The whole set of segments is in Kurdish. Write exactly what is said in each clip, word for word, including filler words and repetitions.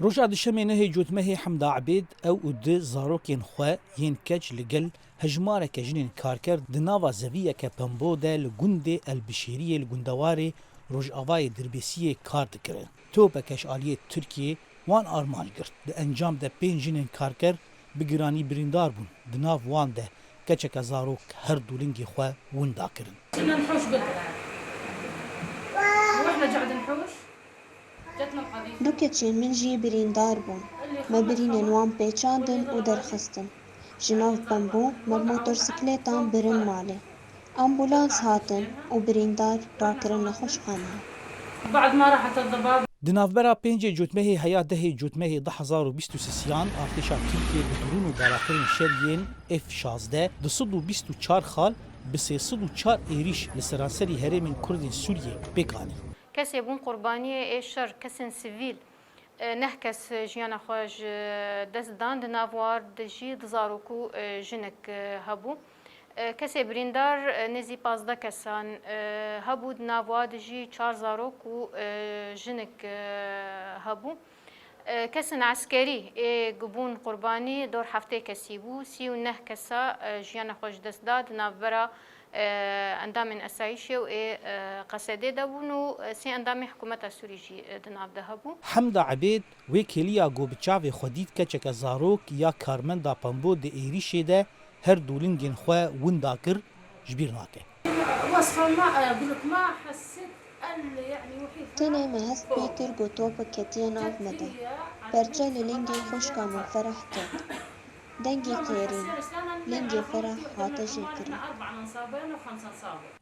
Roja duşemê nehê Cotmehê Hemda Ebêd ew û du zarokên xwe yên keç li gel hejmareke jinên karker di nava zeviyeke pembo de li gundê Elbişêriyê li gundewarê rojavayê Dirbêsiyê kar dikirin. Topeke ji aliyê Tirkiyê wan armanc girt. Di encam de pênc jinên karker bi giranî birîndar bûn. Di nav wan de keçeke zarok her du lingê xwe winda kirin. كنا نحوش قدر. واحنا قاعدين نحوش، جتنا القضية. Du keçên min jî birîndar bûn. Me birînên wan pêçandin û derxistin. Ji nav pembo me bi motorsîklêtan birin malê. Ambulans hatin û birîndar rakirin nexweşxaneyê. بعد ما راحت الضباب. Di navbera pêncê Cotmehê heya dehê Cotmehê du hezar û bîst û sisiyan artêşa Tirkiyê bi drûn û balaxirên şer yên F şazdeh du sed û bîst û çar xal bi sê sed û çar êrîş li seranserî herêmên Kurdên Sûriyê pêk anî. Kesê bûn qurbaniyê ê şer, kesên sivîl, e, neh kes jiyana xwe ji dest dan, di nav wan de jî du zarok û, e, jinik, e, hebû. E, kesê birîndar, e, nêzî pazdeh kesan, e, hebû, di nav wan de jî çar zarok û, e, jinik, e, hebû. E, kesên eskerî ê ku bûn qurbanî dor heftê kesî bû, sî û neh kesa, e, jiyana xwe ji dest da, di navbera, e, endamên esayîşê û ê, e, Qesedê de bûn û, e, sê endamê hikûmeta Sûrî jî, e, di nav de hebû. Hemda Ebêd wê kêliya ku bi çavê xwe dît keçeke zarok ya karmenda pembo di êrîşê de her du lingên xwe winda kir, ji bîr nake. وصفة ما، أقول لك ما حسيت ال-، يعني وحيد. Tenê me hest pê kir ku topek ketiye nav me de. Perçe li lingê xwişka min Ferah ket. Dengê qêrîn, lingê Ferah hate jêkirin.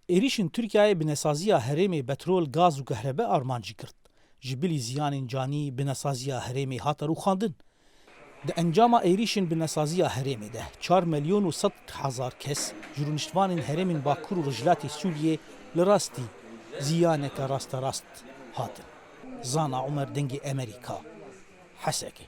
Êrîşên Tirkiyeyê bi nesaziya herêmê petrol, gaz û kehrebe armanc girt. Ji bilî ziyanên canî bi nesaziya herêmê hate rûxandin. Di encama êrîşên bi nesaziya herêmê de çar milyon û sed hezar kes ji rûniştvanên herêmên Bakur û Rojhilatê Sûriyê li rastî ziyaneke rasterast hatin. Zana Umer, Dengê Emerîka, Hesekê.